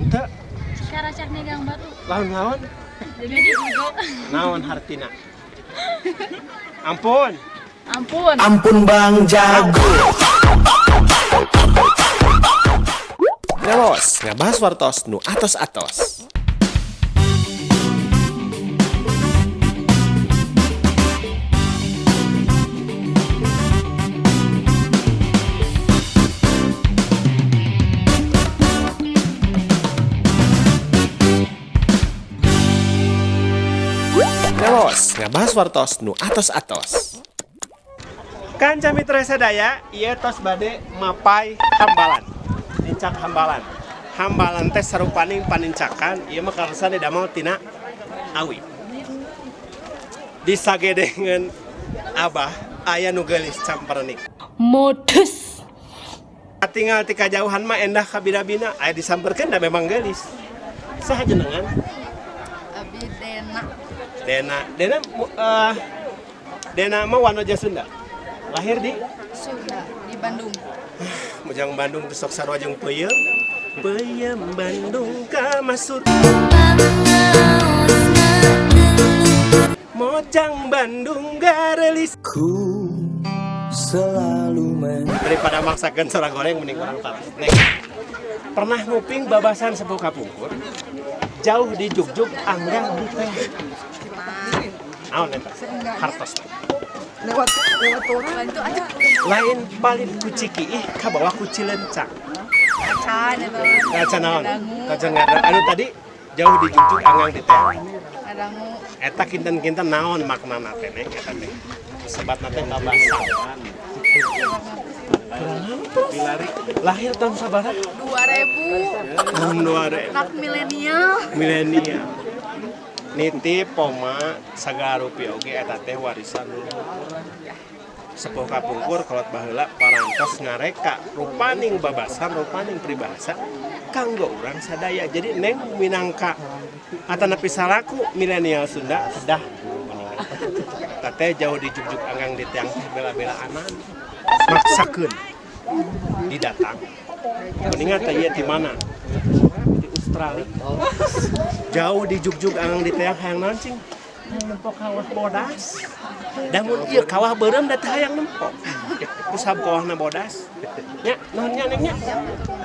Teu. Caracak megang batu. Lawan-lawan. Jadi juga. Naon hartina? Ampun. Ampun. Ampun Bang Jago. Ngawaos, ngabahas wartos nu atos-atos. Ngawaos, ngabahas wartos nu atos-atos. Kanca mitra sadaya, ieu tos bade mapay hambalan. Nincak hambalan. Hambalan teh sarupaning panincakan, ieu mah kaleresan didamel tina awi. Disagedengeun Abah aya nu geulis campernik. Modus. Tinggal ti kajauhan mah endah kabina-bina, aya disamperkeun da memang geulis. Saha jenengan? Abi Dena. Dena, Dena Dena mah wanoja Sunda. Lahir di Sunda di Bandung. Mojang Bandung besok sarua jeung peuyeum. Peuyeum Bandung ka masur. Mojang Bandung garelis. Ku selalu men Daripada maksakeun sora goreng mending urang taras. Neng. Pernah nguping babasan sepuh kapungkur? Jauh di jugjug anggang di teh. Naon eta? Hartos. Lewat lewat bantu aja. Lain palit ku cikiih kabawa ku cilencang. Acan eta. Kaca naon? Kaca ngadan. Anu tadi jauh di jugjug anggang di teh. Ngadangu. Eta kinten-kinten naon maknana teh neng eta teh? Sebatna teh babasan. Lahir tahun sabaraha? 2000. Tahun 2000. Anak milenial. Milenial. Nitip poma sagala rupi oge eta teh warisan leluhur. Sepuh kapungkur kolot baheula parantos ngareka rupaning babasan rupaning peribahasa kanggo urang sadaya. Jadi neng minangka atanapi salaku milenial Sunda kedah eta teh jauh di jugjug anggang di tiang teh bela-belaanan maksakeun didatang. Mendingan teh ieu ti mana? Di Australia. Jauh di jugjug anggang di tiang hayang naon cing? Hayang nempo kawah bodas. Da mun ieu kawah beureum da teh hayang nempo. Usab kawahna bodas. Nya, nuhun nya neng nya.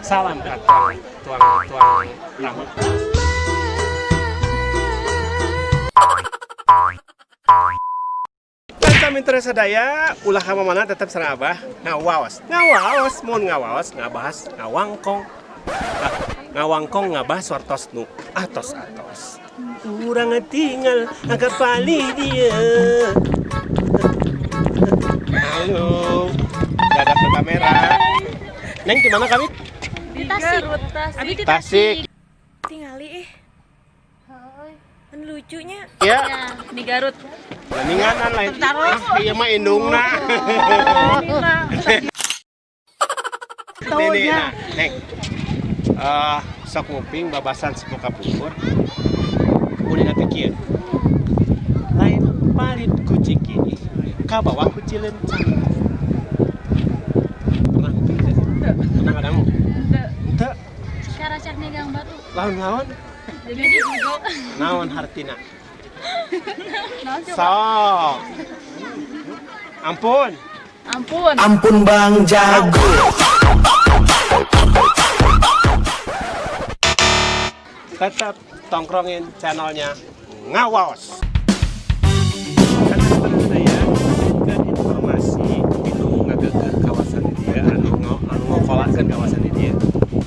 Salam ka tuang tuang tuang rama. Kanca mitra sadaya, ulah ka mana tetep sareng Abah ngawaos. Ngawaos mun ngawaos ngabahas ngawangkong. Ah, ngawangkong ngabahas wartos nu atos-atos. Urang tinggal agak palih dia. Halo, dadah ke kamera. Neng di mana kami? Di Tasik. Abi di Tasik. Tingali ih. Kan lucunya. Ya, Ya, di Garut. geninganan lain. Ah, iya mah indungna. Nih, nah, Neng. Sok nguping babasan sepuh kapungkur. Udah teh kieu. Lain palit ku cikiih, kabawa ku cilencang. Pernah nguping teh? Pernah ngadangu? Henteu. Caracak megang batu. Lawan-lawan Jadi juga. naon hartina? Naon coba? Sok. Ampun. Ampun. Ampun Bang Jago. Tetap tongkrongin channelnya Ngawaos. Kata ya, berikan informasi itu ngagegeh kawasan di dia, anu ngokolakeun kawasan di dia.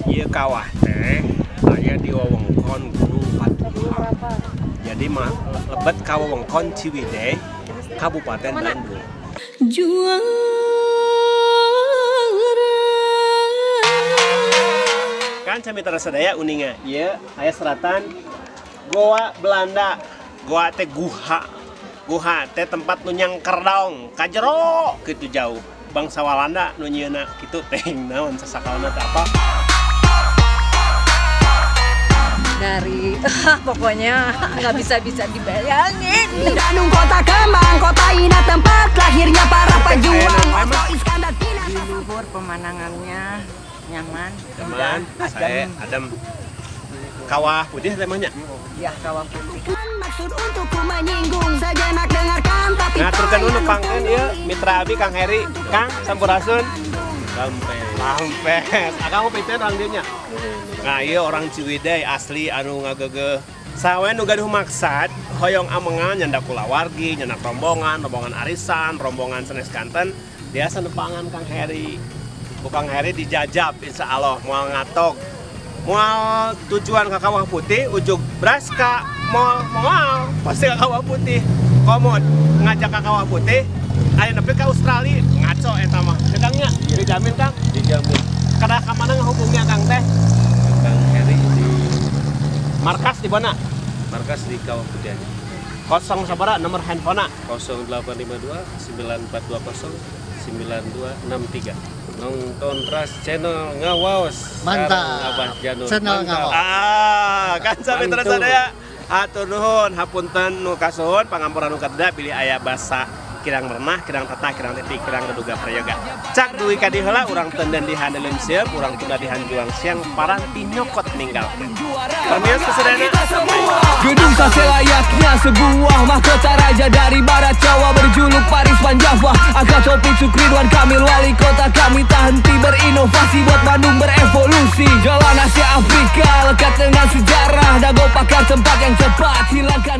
Ieu kawah teh aya di wewengkon Gunung Patuha. Jadi mah lebet ka wewengkon Ciwidey, Kabupaten Bandung. Kan mitra sadaya uninga, ieu aya seratan Goa Belanda. Goa teh guha. Guha teh tempat nu nyangkerdong, kajero kitu jauh. Bangsa Walanda nu nyieunna kitu teh naon sasakalna teh apa? Dari pokoknya nggak bisa dibayangin. Bandung kota kembang, kota indah tempat lahirnya para pejuang. Oto Iskandar Tina. Di luhur pemandangannya nyaman. Teman, saya Adam. Kawah Putih temanya. Ya, Kawah Putih. Maksud untuk ku menyinggung sejenak dengarkan tapi Ngaturkeun nu nepangkeun ieu mitra abi Kang Heri. Kang, sampurasun. Sampai. Rampes. Akang mau piten orang dieu nya. Nah, ieu orang Ciwidey asli anu ngagegeh. Sawe nu gaduh maksad hoyong amengan nyandak kulawargi, nyandak rombongan, rombongan arisan, rombongan sanes kanten, biasa nepangan Kang Heri. Ku Kang Heri dijajab insya Allah moal ngatok. Moal tujuan ke Kawah Putih, ujug bras ka mall moal pasti ke Kawah Putih. Komo ngajak ke Kawah Putih, aya nepi ka Australia, ngaco eta mah. Ya Kang nya, dijamin Kang. Dijamin. Kada ka mana ngahubungnya Kang teh? Kang Heri di Markas di mana? Markas di Kawah Putih aja. Kosong sabara nomor handphone? 0852 9420 9263. Nonton Trans Channel ngawaos. Mantap. Sareng Abah Janur. Channel Mantap. ngawaos. Ah, kan sampai terus Mantul. sadaya. Hatur nuhun, hapunten nu kasuhun, pangampura nu kadeda bilih aya basa kirang merenah, kirang tata, kirang titi, kirang reduga prayoga. Cak dugi ka dieu heula urang tenden di handelem sieup, urang tunda di hanjuang siang, paranti nyokot ninggalkeun. Permios kesadayana. Gedung Sase layaknya sebuah mahkota raja dari barat Jawa berjuluk Paris Van Java. Angkat topi Sukri Ridwan Kamil wali kota kami tak henti berinovasi buat Bandung berevolusi. Jalan Asia Afrika lekat dengan sejarah Dago pakar tempat yang cepat hilangkan